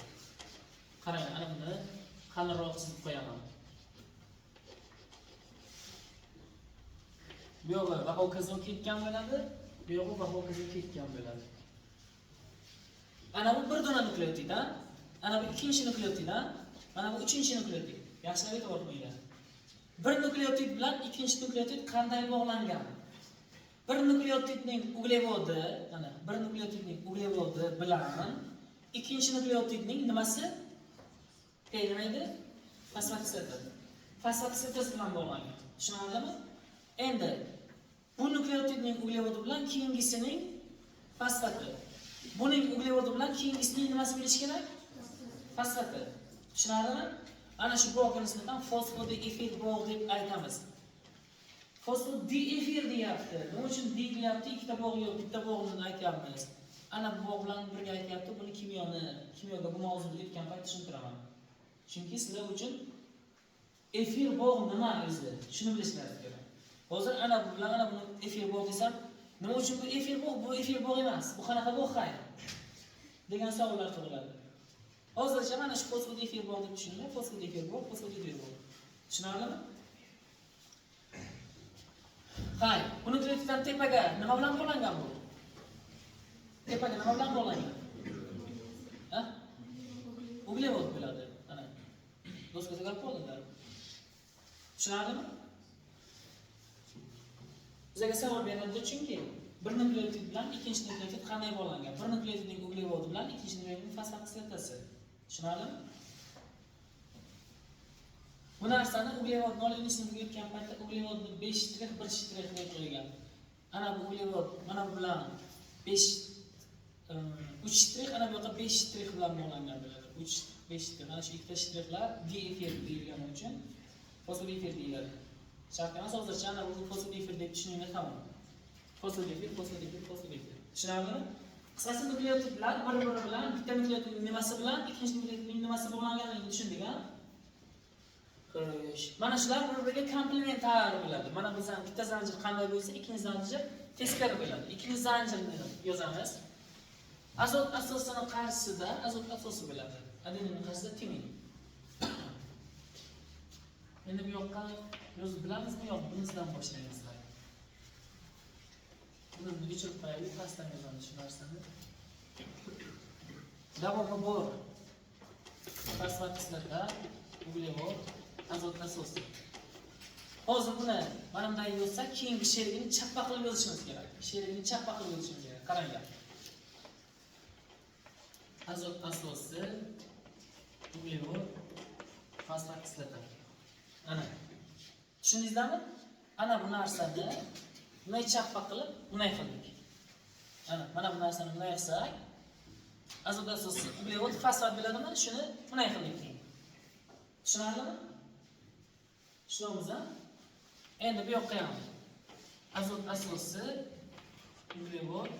Qarang, ana buni qalinroq chizib qo'yaman. Bu yog'i va hokazo ketgan bo'ladi, bu yog'i va hokazo ketgan bo'ladi. Ana bu bir dona nukleotid, ha? Ana bu ikkinchi nukleotid, ha? Mana bu uchinchi nukleotid. Yaxshilab e'tibor qilinglar. Bir nukleotid bilan ikkinchi nukleotid qanday bog'langan? Bir nukleotidning uglevodi, mana bir nukleotidning uglevodi bilan ikkinchi nukleotidning nimasi? Nima edi? Fosfat kislota. Fosfat kislotasi bilan bog'langan. Tushunarlimi? Endi bu nukleotidning uglevodi bilan keyingisining fosfati. Buning uglevodi bilan keyingisining nimasi bo'lishi kerak? Fosfati. Tushunarlimi? Ana shu bog'ga nisbatan fosfodiefir bog' deb aytamiz. Fosfodiefir deyapti. Nima uchun di deyapti? Ikkita bog' yo'q, bitta bog'ni aytyapmiz. Ana bu bog' bilan birga aytyapti. Buni kimyoga bu mavzuni o'tgan payt tushuntiraman. Chunki sizlar uchun efir bog' nima o'zi? Shuni bilishingiz kerak. Hozir ana bu bilan ana buni efir bog' desam, nima uchun bu efir bog', bu efir bog' emas? Bu qanaqa bog' hay? Degan savollar tug'iladi. Hozircha mana shu fosfodiefir bog' deb tushuninglar. Fosfodiefir bog', fosfodiefir bog'. Tushunarlimi? Hay, bu nukleotiddan tepaga nima bilan bog'langan bu? Tepaga nima bilan bog'langan? Ha? Uglevod bo'ladi. Ana. Do'stga gap bo'ldilar. Tushunarlimi? Bizga savol berildi chunki bir nukleotid bilan ikkinchi nukleotid qanday bog'langan? Bir nukleotidning uglevodi bilan ikkinchi nukleotidning fosfat kislotasi. Tushunarlimi? Bu narsani uglevod 0 sinfga o'tgan paytda uglevodni 5 shtrix 1 shtrix deb qo'ygan. Ana bu uglevod mana bu bilan 5 3 shtrix, ana bu yoqqa 5 shtrix bilan bog'langan bo'ladi. 3 5 shtrix. Mana shu ikkita shtrixlar diefir deyilgani uchun fosfodiefir deyiladi. Shart emas, hozircha ana bu fosfodiefir deb tushuninglar, tamom. Fosfodiefir, fosfodiefir, fosfodiefir. Tushunarlimi? Qisqasi nukleotidlar bir-biri bilan bitta nukleotidning nimasi bilan ikkinchi nukleotidning nimasi bog'langanligini tushundik, ha? Xo'sh, mana shular bir-biriga komplementar bo'ladi. Mana bu bitta zanjir qanday bo'lsa, ikkinchi zanjir teskari bo'ladi. Ikkinchi zanjirni yozamiz. Azot asosini qarshisida azot asosi bo'ladi. Adeninning qarshisida timin. Endi bu yoqqa yozib bilamizmi yo'q? Bunisidan boshlaymiz. Buni o'chirib qo'yaylik, pastdan yozamiz shu narsani. Davomi bor. Fosfat kislota, uglevod, azot asosi. Hozir buni mana bunday yozsak, keyingi sherigini chappa qilib yozishimiz kerak. Sherigini chappa qilib yozishimiz kerak. Qaranglar. Azot asosi, uglevod, fosfat kislota. Ana. Tushundingizlarmi? Ana bu narsani bunday chappa qilib, bunday qildik. Ana, mana bu narsani bunday qilsak, azot asosi, uglevod, fosfat bo'ladimi? Shuni bunday qildik keyin. Tushunarlimi? Tushunamiz, ha? Endi bu yoqqa ham azot asosi, uglevod,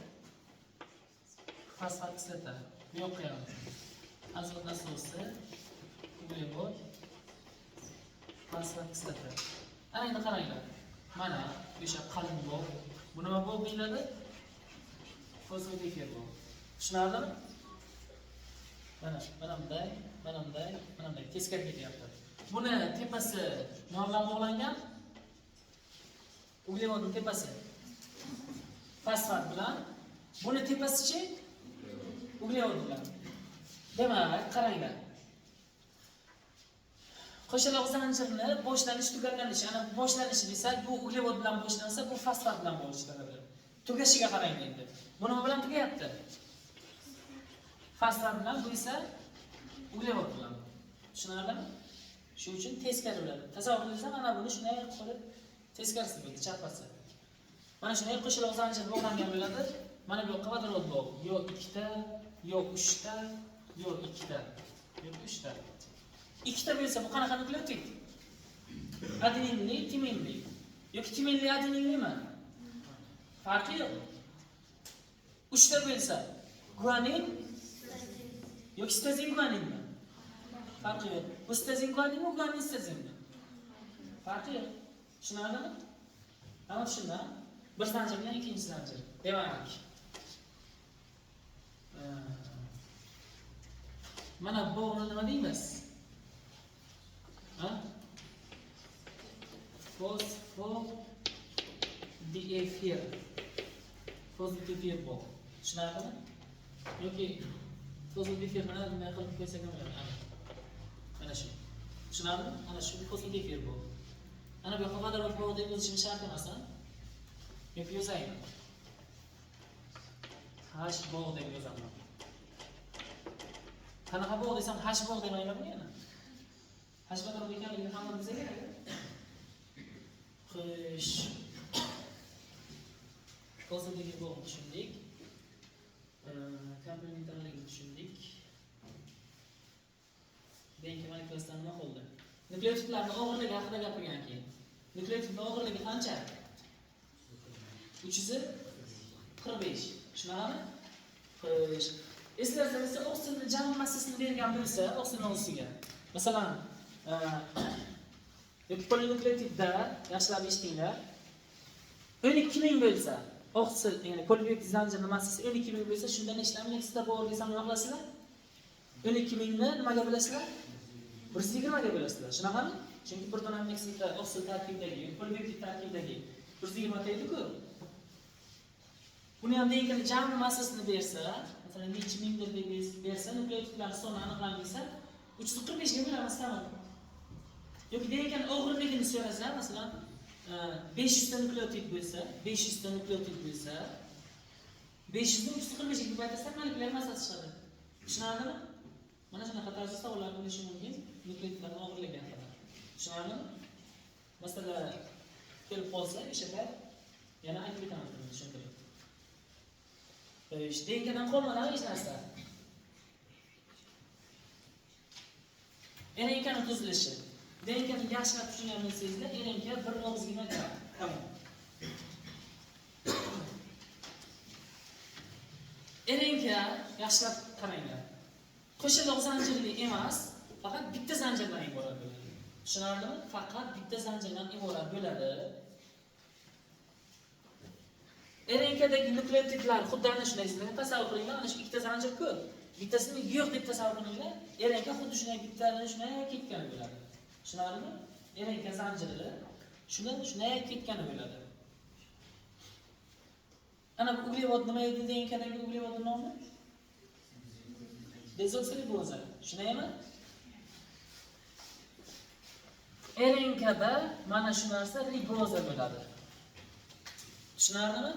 fosfat kislota. Bu yoqqa ham azot asosi, uglevod, fosfat kislota. Ana endi qaranglar. Mana o'sha qalin bog'. Bu nima bog' deyiladi? Fosfodiefir bog'. Tushunarlimi? Mana, mana bunday, mana bunday, mana bunday teskari ketyapti. Buni tepasi nima bilan bog'langan? Uglevodning tepasi Fosfat bilan. Buni tepasichi? Uglevod bilan. Demak, qaranglar. Qo'shaloq zanjirni boshlanish tugallanishi, ana boshlanishi desak, bu uglevod bilan boshlansa, bu fosfat bilan boshlanadi. Tugashiga qarang endi. Bu nima bilan tugayapti? Fosfat bilan, bu esa uglevod bilan. Tushunarlimi? Shu uchun teskari bo'ladi. Tasavvur qilsam, ana buni shunday qilib teskarisi bo'ldi, chapasi. Mana shunday qo'shaloq zanjir bog'langan bo'ladi. Mana bu yoqqa vodorod bog'. Yo ikkita, yo uchta, yo ikkita, yo uchta. Ikkita bo'lsa bu qanaqa nukleotid? Adeninli, timinli. Yoki timinli adeninlimi? Farqi yo'q. Uchta bo'lsa guanin yoki sitozin guaninmi? Farqi yo'q. Bu sitozin guaninmi, guanin sitozinmi? Farqi yo'q. Tushunarlimi? Hamma tushundi? Bir zanjir bilan ikkinchi zanjir. Demak, mana bog'ni nima deymiz? Ha? Fosfodiefir. Fosfodiefir bog'. Tushunarlimi? Yoki fosfodiefir mana bunday qilib qo'ysak ham bo'ladi. Mana shu. Tushunarlimi? Ana shu fosfodiefir bog'. Ana bu yoqqa vodorod bog' deb yozishim shart emas, ha? Yoki yozaymi? H bog' deb yozaman. Qanaqa bog' desam H bog' demaymanmi yana? H vodorod ekanligini hamma bilsa kerak. Xo'sh. Fosfodiefir bog'ni tushundik. Komplementarligini tushundik. DNK molekulasidan nima qoldi? Nukleotidlarning og'irligi haqida gapirgan keyin. Nukleotidning og'irligi qancha? 345. Tushunarlimi? Xo'sh. Esingizda bo'lsa, oqsilni jami massasini bergan bo'lsa, oqsilning ustiga. Masalan, yoki polinukleotidda yaxshilab eshitinglar. 12 000 bo'lsa, oqsil, ya'ni polinukleotid zanjirining massasi 12 000 bo'lsa, shunda nechta aminokisloта bor desam nima qilasizlar? 12 000ni nimaga bo'lasizlar? 120 ga bo'lasizlar. Shunaqami? Chunki bir dona aminokislota oqsil tarkibidagi, yoki polinukleotid tarkibidagi 120 ta edi-ku. Buni ham DNKning jami massasini bersa, masalan, necha mingdir deb bersa, nukleotidlar soni aniqlansa, 345 ga bo'lamiz, tamom. Yoki DNKning og'irligini so'rasa, masalan, 500 ta nukleotid bo'lsa, 500 ta nukleotid bo'lsa, 500 ni 345 ga ko'paytirsak, molekulyar massasi chiqadi. Tushunarlimi? Mana shunaqa tarzda savollar bo'lishi mumkin nukleotidlarning og'irligi haqida. Tushunarlimi? Masala kelib qolsa, o'sha payt yana aytib o'taman buni tushuntirib. Xo'sh, DNKdan qolmadi hech narsa. RNKning tuzilishi. DNKni yaxshilab tushungan bo'lsangizlar, RNK bir og'izgina gap. Tamom. RNK yaxshilab qaranglar. Qo'shaloq zanjirli emas, faqat bitta zanjirdan iborat bo'ladi. Tushunarlimi? Faqat bitta zanjirdan iborat bo'ladi. RNKdagi nukleotidlar xuddi ana shunday, sizlar tasavvur qilinglar, ana shu ikkita zanjir ko'p. Bittasini yo'q deb tasavvur qilinglar, RNK xuddi shunday bittani shunday ketgan bo'ladi. Tushunarlimi? RNK zanjiri shuni shunday ketgani bo'ladi. Ana bu uglevod nima edi DNKdagi uglevodning nomi? Dezoksiriboza. Shundaymi? RNKda mana shu narsa riboza bo'ladi. Tushunarlimi?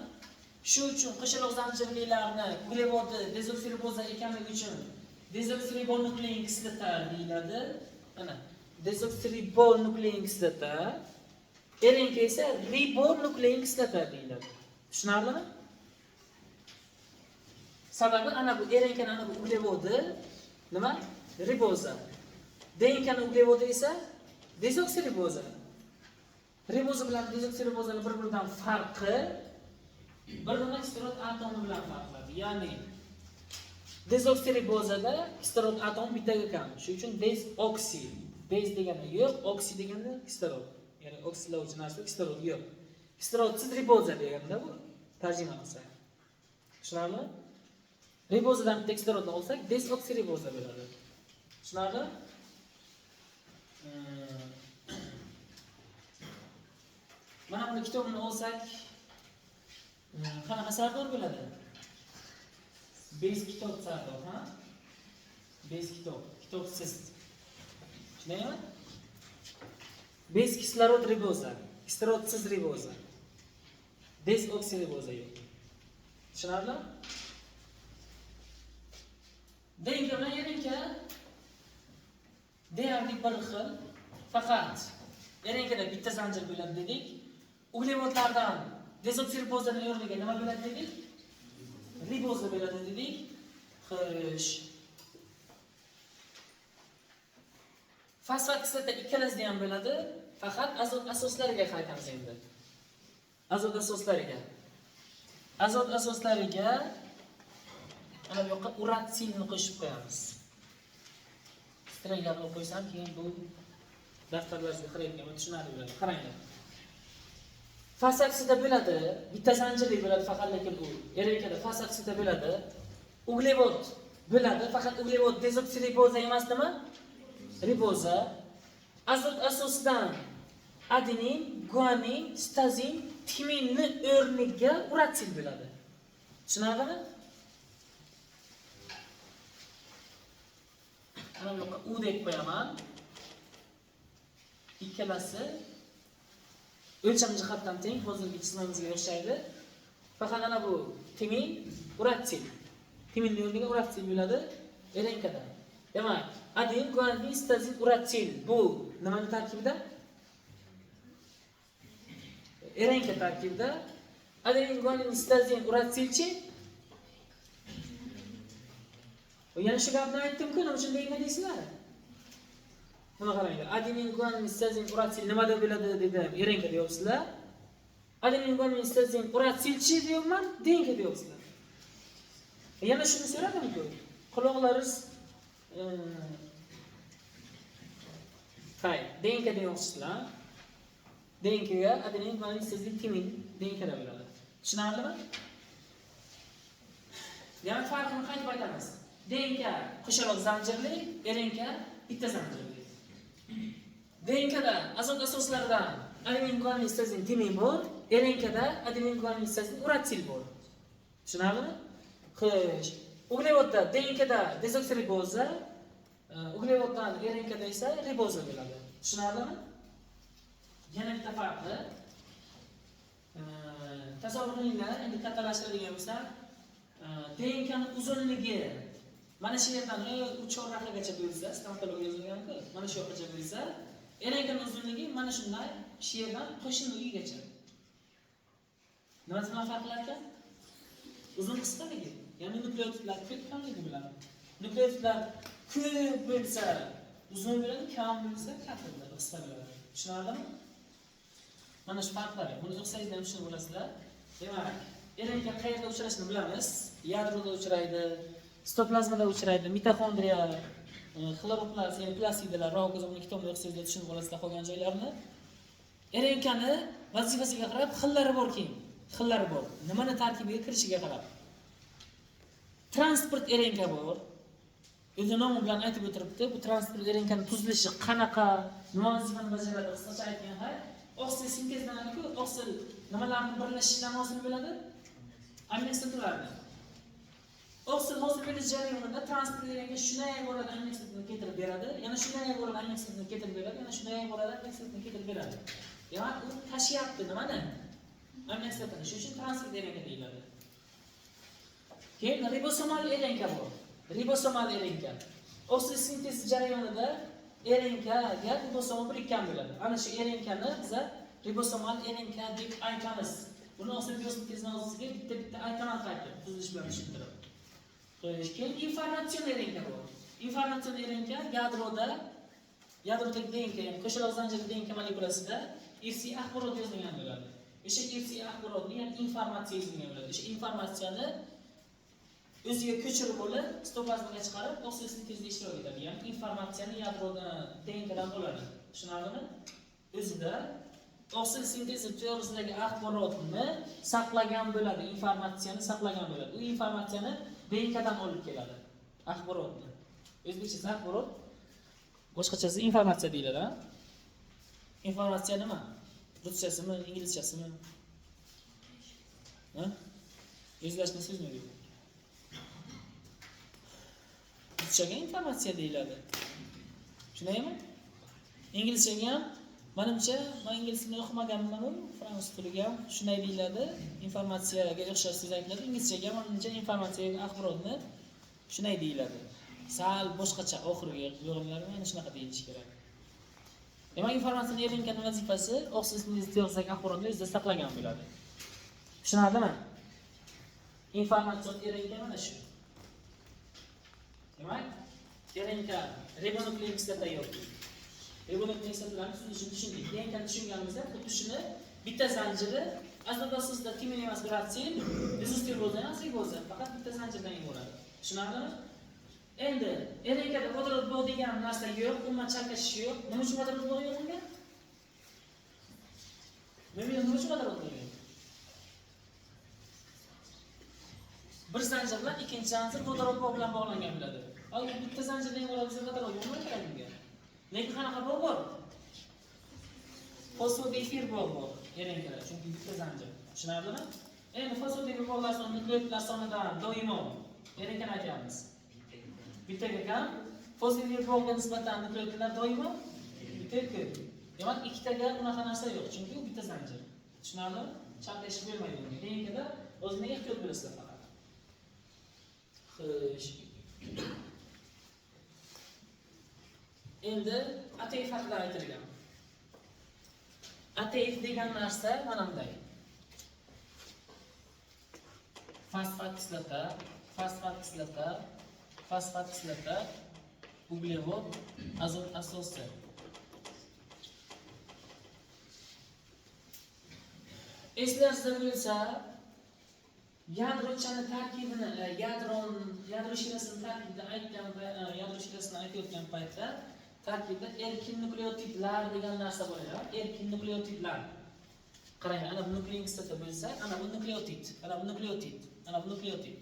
Shu uchun qo'shaloq zanjirlilarni uglevodi dezoksiriboza ekanligi uchun dezoksiribonuklein kislota deyiladi. Mana dezoksiribonuklein kislota, RNK esa ribonuklein kislota deyiladi. Tushunarlimi? Sababi ana bu RNKning ana bu uglevodi nima? Riboza. DNKning uglevodi esa dezoksiriboza. Riboza bilan dezoksiribozaning bir-biridan farqi bir dona kislorod atomi bilan farqlanadi. Ya'ni dezoksiribozada kislorod atomi bittaga kam. Shuning uchun dezoksi, dez degani yo'q, oksi degani kislorod. Ya'ni oksidlovchi narsa kislorod yo'q. Kislorodsiz riboza deganda bu tarjima qilsak. Tushunarlimi? Ribozadan bitta kislorodni olsak, dezoksiriboza bo'ladi. Tushunarlimi? Mana buni kitobini olsak, Qanaqa sardor bo'ladi? Bez kitob sardor, ha? Bez kitob, kitobsiz. Shundaymi? Bez kislorod riboza, kislorodsiz riboza. Dezoksiriboza yo'q. Tushunarlimi? DNK bilan RNK deyarli bir xil, faqat RNKda bitta zanjir bo'ladi dedik. Uglevodlardan dezoksiribozaning o'rniga nima bo'ladi dedik? Riboza bo'ladi dedik. Xo'sh. Fosfat kislota ikkalasida ham bo'ladi, faqat azot asoslariga qaytamiz endi. Azot asoslariga. Azot asoslariga ana bu yoqqa uratsilni qo'shib qo'yamiz. Strelka qilib qo'ysam, keyin bu daftarlaringizga qarayotganda tushunarli bo'ladi. Qaranglar. Fosfat kislota bo'ladi, bitta zanjirli bo'ladi, faqat lekin bu RNKda fosfat kislota bo'ladi. Uglevod bo'ladi, faqat uglevod dezoksiriboza emas, nima? Riboza. Azot asosidan adenin, guanin, sitozin, timinni o'rniga uratsil bo'ladi. Tushunarlimi? Mana bu yoqqa U deb qo'yaman. Ikkalasi o'lcham jihatdan teng, hozirgi chizmamizga o'xshaydi. Faqat ana bu timin, uratsil. Timinning o'rniga uratsil bo'ladi RNKda. Demak, adenin, guanin, sitozin, uratsil bu nimani tarkibida? RNK tarkibida. Adenin, guanin, sitozin, uratsilchi? Yana shu gapni aytdim-ku, nima uchun DNK deysizlar? Buni qaranglar. Adenin, guanin, sitozin, uratsil nimada bo'ladi dedim, RNK deyapsizlar. Adenin, guanin, sitozin, uratsilchi deyapman, DNK deyapsizlar. Yana shuni so'radim-ku. Quloqlaringiz hay, DNK demoqchisizlar. DNKga adenin, guanin, sitozin, timin DNKda bo'ladi. Tushunarlimi? Demak, farqini qaytib aytamiz. DNK qo'shaloq zanjirli, RNK bitta zanjirli. DNKda azot asoslaridan adenin, guanin, sitozin, timin bor, RNKda adenin, guanin, sitozin, uratsil bor. Tushunarlimi? Xo'sh, uglevodda DNKda dezoksiriboza, uglevoddan RNKda esa riboza bo'ladi. Tushunarlimi? Yana bitta farqi. Tasavvur qilinglar, endi kattalashtiradigan bo'lsak, DNKning uzunligi mana shu yerdan 3 chorrahagacha bo'lsa, stomatologiya yozilgan-ku, mana shu yoqqacha bo'lsa, RNKning uzunligi mana shunday shu yerdan qo'shni uygacha. Nimasi bilan farqlar ekan? Uzun qisqaligi, ya'ni nukleotidlar ko'p kamligi bilan. Nukleotidlar ko'p bo'lsa uzun bo'ladi, kam bo'lsa katta bo'ladi, qisqa bo'ladi. Tushunarlimi? Mana shu farqlari. Buni o'qisangiz ham tushunib olasizlar. Demak, RNK qayerda uchrashini bilamiz. Yadroda uchraydi, sitoplazmada uchraydi, mitoxondriya, xloroplast, ya'ni plastidalar, va hokazo. Buni kitobda o'qisangiz tushunib olasizlar qolgan joylarini. RNKni vazifasiga qarab xillari bor keyin. Xillari bor. Nimani tarkibiga kirishiga qarab. Transport RNK bor. O'zi nomi bilan aytib o'tiribdi. Bu transport RNKning tuzilishi qanaqa, nima vazifani bajaradi, qisqacha aytgan hay. Oqsil sintezlanadi-ku, oqsil nimalarni birlashishidan hosil bo'ladi? Aminokislotalarni. Oqsil hosil bo'lish jarayonida transport RNK shunday bo'ladi, aminokislotani keltirib beradi, yana shunday bo'ladi, aminokislotani keltirib beradi, yana shunday bo'ladi, aminokislotani keltirib beradi. Demak, u tashyapti nimani? Aminokislotani. Shuning uchun transport RNK deyiladi. Keyin ribosomal RNK bor. Ribosomal RNK. Oqsil sintezi jarayonida RNKga ribosoma birikkan bo'ladi. Ana shu RNKni biz ribosomal RNK deb aytamiz. Buni oqsil biosintezini og'ziga bitta-bitta aytaman qaytib, tuzilish bilan tushuntirib. Xo'sh, keyin informatsion RNK bor. Informatsion RNK yadrodagi DNK, ya'ni qo'shaloq zanjirli DNK molekulasida irsiy axborot yozilgan bo'ladi. O'sha irsiy axborotni, ya'ni informatsiya yozilgan bo'ladi. O'sha informatsiyani o'ziga ko'chirib olib, sitoplazmaga chiqarib, oqsil sintezida ishtirok etadi. Ya'ni informatsiyani yadrodan, DNKdan oladi. Tushunarlimi? O'zida oqsil sintezi to'g'risidagi axborotni saqlagan bo'ladi, informatsiyani saqlagan bo'ladi. U informatsiyani DNKdan olib keladi. Axborotni. O'zbekchasi axborot, boshqachasi informatsiya deyiladi, ha? Informatsiya nima? Ruschasimi, inglizchasimi? Ha? O'zlashma so'zmi bu? Ruschaga informatsiya deyiladi. Shundaymi? Inglizchaga ham menimcha, men ingliz tilini o'qimaganman, fransuz tiliga ham shunday deyiladi. Informatsiyaga o'xshash so'z aytiladi. Inglizchaga ham menimcha informatsiyaga, axborotni shunday deyiladi. Sal boshqacha oxirgi yo'g'inlar mana shunaqa deyilishi kerak. Demak, informatsiya RNKning vazifasi oqsil sintezi to'g'risidagi axborotni o'zida saqlagan bo'ladi. Tushunardimi? Informatsion RNK mana shu. Demak, RNK ribonuklein kislota yoki ribonuklein kislotalarning tuzilishini tushundik. DNKni tushunganimizda xuddi shuni bitta zanjiri azot asosida timin emas gratsil, dezostirboza emas riboza, faqat bitta zanjirdan iborat. Tushunardimi? Endi RNKda vodorod bog' degan narsa yo'q, umuman chalkashish yo'q. Nima uchun vodorod bog' yo'q unga? Nima uchun vodorod bog' yo'q? Bir zanjir bilan ikkinchi zanjir vodorod bog' bilan bog'langan bo'ladi. Agar bitta zanjirdan iborat bo'lsa vodorod nima kerak bunga? Lekin qanaqa bog' bor? Fosfodiefir bog' bor RNKda, chunki bitta zanjir. Tushunarlimi? Endi fosfodiefir bog'lar soni nukleotidlar sonidan doimo RNKni aytyapmiz. Bittaga kam, fosfodiefir bog'ga nisbatan nukleotidlar doimo bittaga ko'p. Demak, ikkitaga unaqa narsa yo'q, chunki u bitta zanjir. Tushunarlimi? Chalkashish bo'lmaydi unga. DNKda o'zini ehtiyot bo'lasizlar faqat. Xo'sh. Endi ATF haqida aytilgan. ATF degan narsa mana bunday. Fosfat kislota, fosfat kislota, fosfat kislota, uglevod, azot asosi. Eslaringizda bo'lsa, yadrochani tarkibini, yadro shirasini tarkibida aytgan va yadro shirasini aytayotgan paytda tarkibda erkin nukleotidlar degan narsa bor edi. Erkin nukleotidlar. Qarang, ana bu nuklein kislota bo'lsa, ana bu nukleotid, ana bu nukleotid, ana bu nukleotid.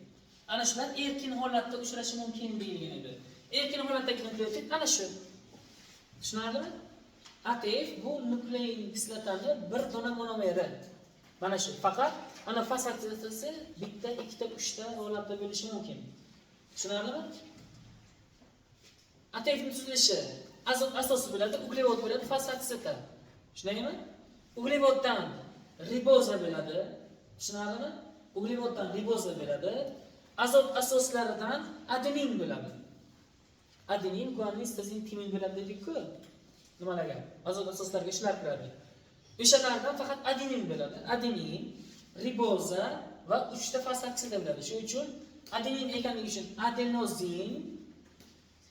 Ana shular erkin holatda uchrashi mumkin deyilgan edi. Erkin holatdagi nukleotid ana shu. Tushunarlimi? ATF bu nuklein kislotani bir dona monomeri. Mana shu. Faqat ana fosfat kislotasi bitta, ikkita, uchta holatda bo'lishi mumkin. Tushunarlimi? ATFning tuzilishi azot asosi bo'ladi, uglevod bo'ladi, fosfat kislota. Tushunarlimi? Uglevoddan riboza bo'ladi. Tushunarlimi? Uglevoddan riboza bo'ladi. Azot asoslaridan adenin bo'ladi. Adenin, guanin, sitozin, timin bo'ladi dedik-ku. Nimalarga? Azot asoslariga shular kiradi. O'shalardan faqat adenin bo'ladi. Adenin, riboza va 3 ta fosfat kislota bo'ladi. Shuning uchun adenin ekanligi uchun adenozin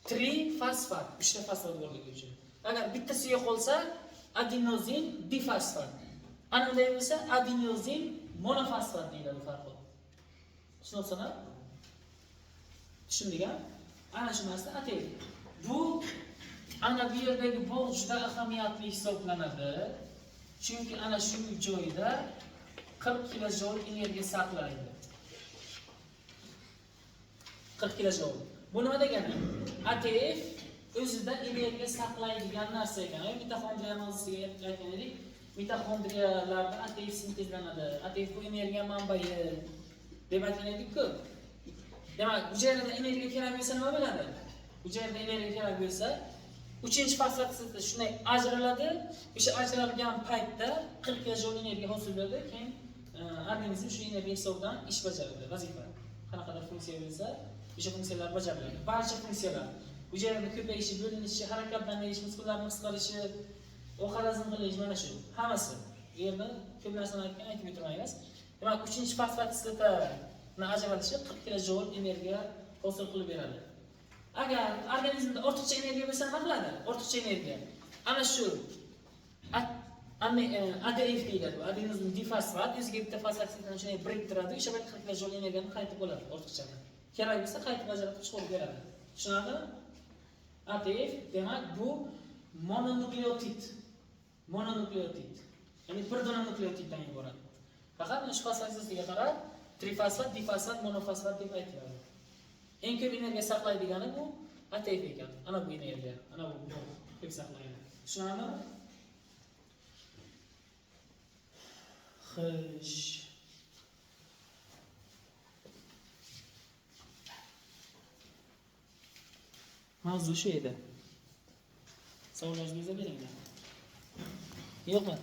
trifosfat, 3 ta fosfat borligi uchun. Agar bittasi yo'q bo'lsa, adenozin difosfat. Ana unday bo'lsa, adenozin monofosfat deyiladi farqi. Tushunasizmi? Tushundik-a? Ana shu narsa ATF. Bu ana bu yerdagi bog' juda ahamiyatli hisoblanadi. Chunki ana shu joyda 40 kilojoul energiya saqlaydi. 40 kilojoul. Bu nima degani? ATF o'zida energiya saqlaydigan narsa ekan. Mitoxondriya mavzusiga aytgan edik. Mitoxondriyalarda ATF sintezlanadi. ATF bu energiya manbai deb aytgan edik-ku. Demak, hujayrada energiya kerak bo'lsa nima bo'ladi? Hujayrada energiya kerak bo'lsa, 3-fosfat kislota shunday ajraladi. O'sha ajralgan paytda 40 kilojoul energiya hosil bo'ladi. Keyin organizm shu energiya hisobidan ish bajaradi, vazifa. Qanaqadir funksiya bo'lsa, o'sha funksiyalar bajariladi. Barcha funksiyalar, hujayrada ko'payishi, bo'linishi, harakatlanish, muskullarning qisqarishi, ovqat hazm qilish, mana shu hammasi. Bu yerda ko'p narsani aytib o'tirmaymiz. Demak, 3-fosfat kislotani ajralishi 40 kilojoul energiya hosil qilib beradi. Agar organizmda ortiqcha energiya bo'lsa nima qiladi? Ortiqcha energiya. Ana shu ADF deyiladi. Adenozin difosfat o'ziga bitta fosfat kislotani shunday biriktiradi. O'sha payt 40 kilojoul energiyani qaytib oladi ortiqchani. Kerak bo'lsa qaytib ajratib chiqarib beradi. Tushunarlimi? ATF demak bu mononukleotid. Mononukleotid. Ya'ni bir dona nukleotiddan iborat. Faqat mana shu fosfat kislotiga qarab trifosfat, difosfat, monofosfat deb aytiladi. Eng ko'p energiya saqlaydigani bu ATF ekan. Ana bu energiya, ana bu ko'p saqlaydi. Tushunarlimi? Xo'sh. Mavzu shu edi. Savollaringizni beringlar. Yo'qmi?